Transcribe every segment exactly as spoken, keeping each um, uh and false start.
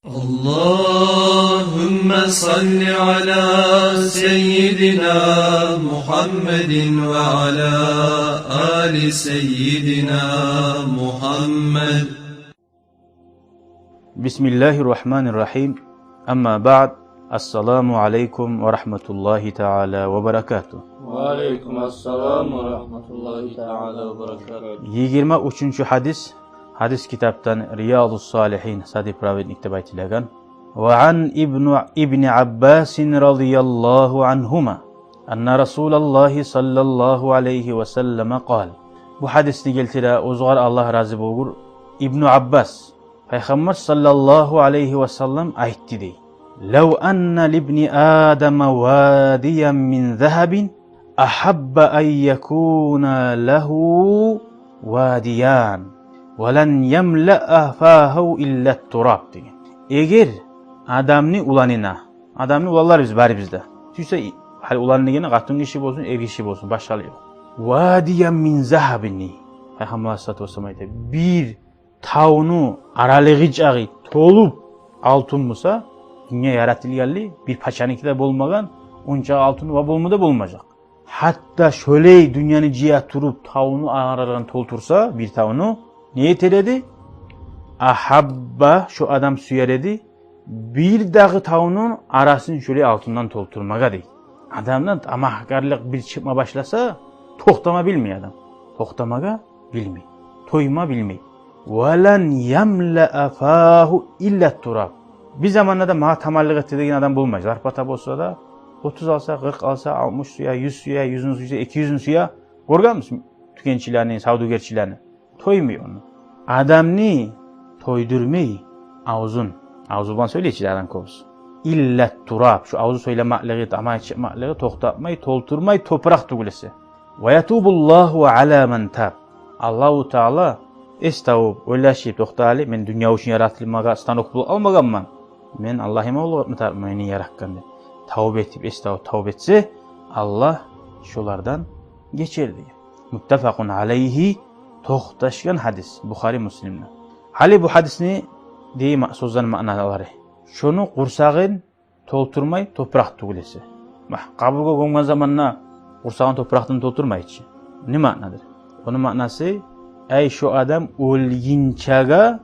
اللهم صل على سيدنا محمد وعلى آل سيدنا محمد. بسم الله الرحمن الرحيم. أما بعد. السلام عليكم ورحمة الله تعالى وبركاته. وعليكم السلام ورحمة الله تعالى وبركاته. Йигирма уьчюнчю гьадис. Гьадис китапдан Риядус Салигьин, сади праведник деп айтылагъан. وعن ابن، ابن عباس رضي الله عنهما أن رسول الله صلى الله عليه وسلم قال. Бу гьадисни гелтире, оьзюгер Аллагь рази болгъур, Ибну Аббас. Пайхаммар саллаллагьу алайгьи васаллам айтды дей: لو أن لابن آدم واديا من ذهب أحب أن يكون له واديان ولن يملأ فاه إلا التراب, деген. Эгер адамны уланына, адамны уланлары биз барыбыз да, сюйсе, гьали улан дегени къатын гиши болсун, эр гиши болсун, башгъалыкъ ёкъ. واديا من ذهب, Пайхаммар алайгьиссалату вассалам айта, бир тавну аралыгъы чакъы толуп алтын буса, дюнья яратылгъанлы бир пачаныки де болмагъан ончакъы алтын ва болма да болмажакъ. Гьатта шолай дюньяны жыя туруп, тавну аралыгъын толтурса, бир тавну, не этер эди? أحب, шо адам сюер эди бир дагъы тавну арасын шолай алтындан толтурмагъа, дей. Адамдан тамагьгъарлыкъ бир чыкъма башласа, токътама билмей адам. Токътамагъа билмей. Тойма билмей. ولن يملأ فاه إلا التراب. Бир заманда да магъа таманлыкъ этсе деген адам болмай. Зарплата болса да, отуз алса, къыркъ алса, алтмыш сюе, юз сюе, юзюн сюйсе, эки юзюн сюе. Гёргенмисиз тюкенчилени, савдюгерчилени? Тоймай ону. Адамны тойдурмай авзун. Авзу булан сёйлей чи адам кёбюсю. إلا التراب. Шо авзу сёйлемеклиги, тамагъы чыкъмакълыгъы токътатмай, толтурмай топуракъ тюгюл эсе. ويتوب الله على من تاب. Аллагьу Таала эс тавуп, ойлашып, токъта гьали, мен дюнья учун яратылмагъа станок булан къалмагъанман. Мен Аллагьыма къуллукъ этме тарыкъман, мени яратгъан деп. Тавба этип, эс тавуп, тавба этсе, Аллагь шолардан гечер деген. متفق عليه, токъташгъан гьадис Бухари, Муслимде. Гьали бу гьадисни дей ма-, сёзлени маъналары. Шону къурсагъын толтурмай топуракъ тюгюл эсе. Ма, къабургъа гёмген заманда къурсагъын топуракъдан толтурмай чы. Не маънадыр? Ону маънасы, ай, шо адам оьлгюнчеге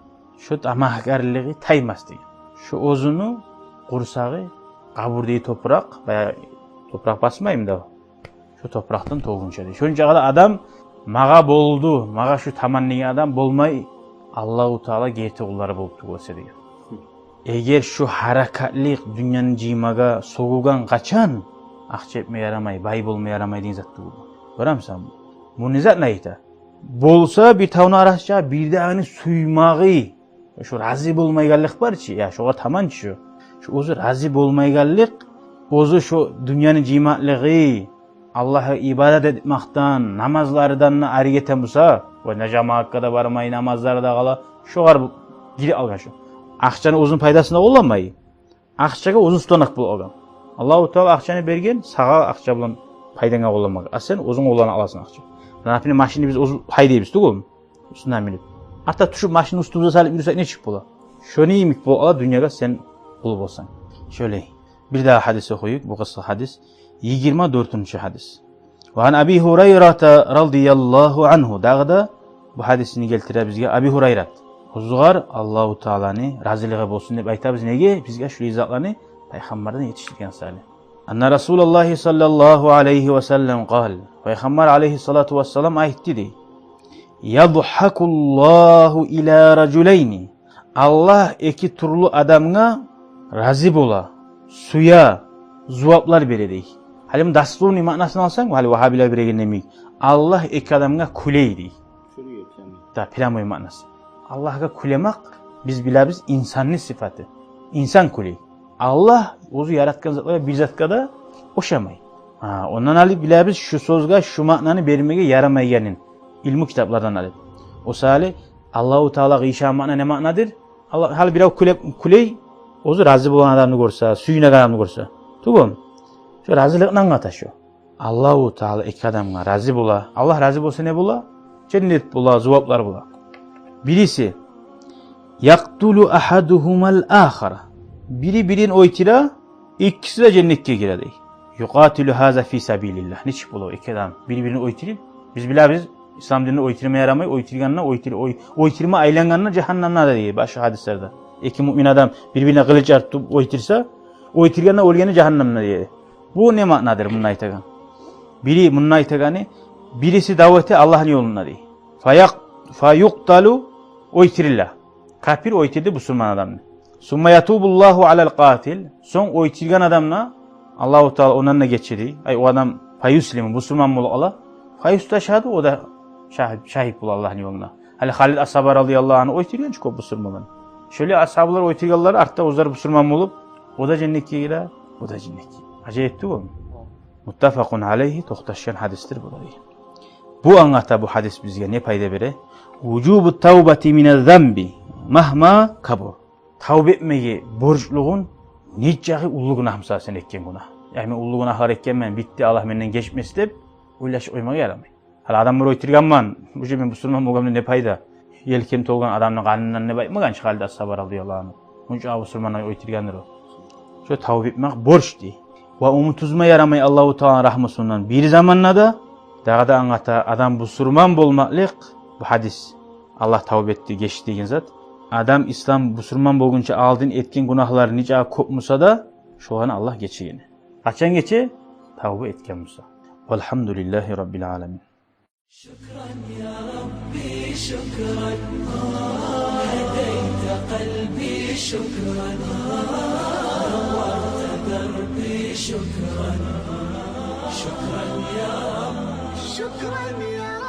шо тамагьгъарлыгъы таймас деген. Шо оьзюню къурсагъы къабурдагъы топуракъ, баягъы топуракъ басмаймы да, шо топуракъдан толгъунча дей. Шончагъа да адам магъа болду, магъа шо таман деген адам болмай, Аллагьу Таала герти къуллары болуп тюгюл эсе деген. Эгер шо гьаракатлыкъ дюньяны жыймагъа согъулгъан къачан, акъча этме ярамай, бай болма ярамай деген зат тюгюл. Гёремисен, бу не затны айта? Болса бир тавну арасынча бирдагъыны сюймеги, шо рази болмайгъанлыкъ бар чы, я, шогъар таман чы шо. Шо оьзю рази болмайгъанлыкъ, оьзю шо дюньяны жыймакълыгъы, Аллагьгъа ибадат этмекден, намазлардан да арек этеген буса, ва не жамаатгъа да бармай, намазлары да къала, шогъар гирип алгъан шо. Акъчаны оьзюню пайдасына къолламай, акъчагъа оьзю устанок болуп алгъан. Аллагьу Таала акъчаны берген сагъа акъча булан пайданга къолламагъа. А сен оьзюнг къоллана аласан акъча. Например, машинни биз оьзю гьайдайбыз, тюгюлмю? Уьстюне минип. Артда тюшюп, машинни уьстюбюзге салып юрюсек, нечик бола? Шону йимик бола дюньягъа сен къул болсанг. Шолай. Бирдагъы гьадис охуюкъ, бу къысгъа гьадис. Йигирма дёртюнчю гьадис. وعن أبي هريرة رضي الله عنه. Дагъы да бу гьадисни гелтире бизге Аби Гьурайрат. Оьзюгер Аллагьу Тааланы разилиги болсун деп айтабыз. Неге? Бизге шулай затланы Пайхаммардан етишдирген саялы. أن رسول الله صلى الله عليه وسلم قال. Пайхаммар алайгьиссалату вассалам айтды дей: يضحك الله إلى رجلين. Аллагь эки тюрлю адамгъа рази бола, сюе, зуваплар бере дей. Гьали муну дословный маънасын алсанг, гьали вагьабилер береген йимик, Аллагь эки адамгъа кюлей дей. Да, прямой маънасы. Аллагьгъа кюлемек, биз билебиз, инсанны сыфаты. Инсан кюлей. Аллагь оьзю яратгъан затлар бир затгъа да ошамай. Гьа, ондан алып билебиз шу сёзге шу маънаны бермеге ярамайгъанын, илму китаплардан алып. О саялы Аллагьу Таала къыйышагъан маъна не маънадыр? Аллагь, гьали бирев кюлеп, кюлей, оьзю рази болгъан адамны гёрсе, сююнеген адамны гёрсе. Тюгюлмю? Шо разиликни англата шо. Аллагьу Таала эки адамгъа рази бола. Аллагь рази болса, не бола? Женнет бола, зуваплар бола. Бириси, يقتل أحدهما الآخر. Бири бирин оьлтюре, экиси де женнетге гире дей. يقاتل هذا في سبيل الله. Нечик бола эки адам бир-бирин оьлтюрюп? Биз билебиз, ислам динде оьлтюрме ярамай, оьлтюргенде, оьлтюр-, оь-, оьлтюрме айлангъанда жагьаннемде дей башгъа гьадислерде. Эки муъмин адам бир-бирине къылыч артып оьлтюрсе, оьлтюргенде, оьлгени жагьаннемде дей. Бу не маънадыр мунда айтагъан? Бири мунда айтагъаны, бириси дав эте Аллагьны ёлунда дей. فيق-, فيقتل, оьлтюрюле. Капир оьлтюрдю бусурман адамны. ثم يتوب الله على القاتل. Сонг оьлтюрген адамны Аллагьу Таала ондан да гечеди. Ай, о адам فيسلم, бусурман болуп къала. فيستشهد, о да шагьит, шагьит бола Аллагьны ёлунда. Гьали Халид асгьаба радияллагьу ангьу оьлтюрген чи кёп бусурманланы. Шолай асгьабалар оьлтюргенлер, артда оьзлер бусурман болуп, о да женнетге гире, о да женнетге гире. Ажайып тюгюлмю? متفق عليه, токъташгъан гьадисдир бу да дей. Бу англата, бу гьадис бизге не пайда бере? وجوب التوبة من الذنب مهما كبر. Тавба этмеге борчлугъун, нечакъы уллу гюнагь буса сен этген гюнагь. Яни, мен уллу гюнагьлар этгенмен, битди, Аллагь менден гечмес деп ойлашып къоймагъа ярамай. Гьали адамлар оьлтюргенмен, уже мен бусурман болгъанымдан не пайда? Елкем толгъан адамны къанындан деп айтмагъан чы Халид асгьаба радияллагьу ангьу. Мунча бусурманны оьлтюргендир о. Шо тавба этмек борч дей. Ва умут уьзме ярамай Аллагьу Тааланы рагьмусундан бир заманда да. Дагъы да англата, адам бусурман болмакълыкъ, бу гьадис, Аллагь тавба этди, гечди деген зат. Адам ислам, бусурман болгъунча алдын этген гюнагьлары нечакъы кёп буса да, шоланы Аллагь гечеген. Къачан гече? Тавба этген буса. والحمد لله رب العالمين. شكرا يا ربي، شكرا، هديت قلبي، شكرا، نورت دربي، شكرا، شكرا يا رب، شكرا يا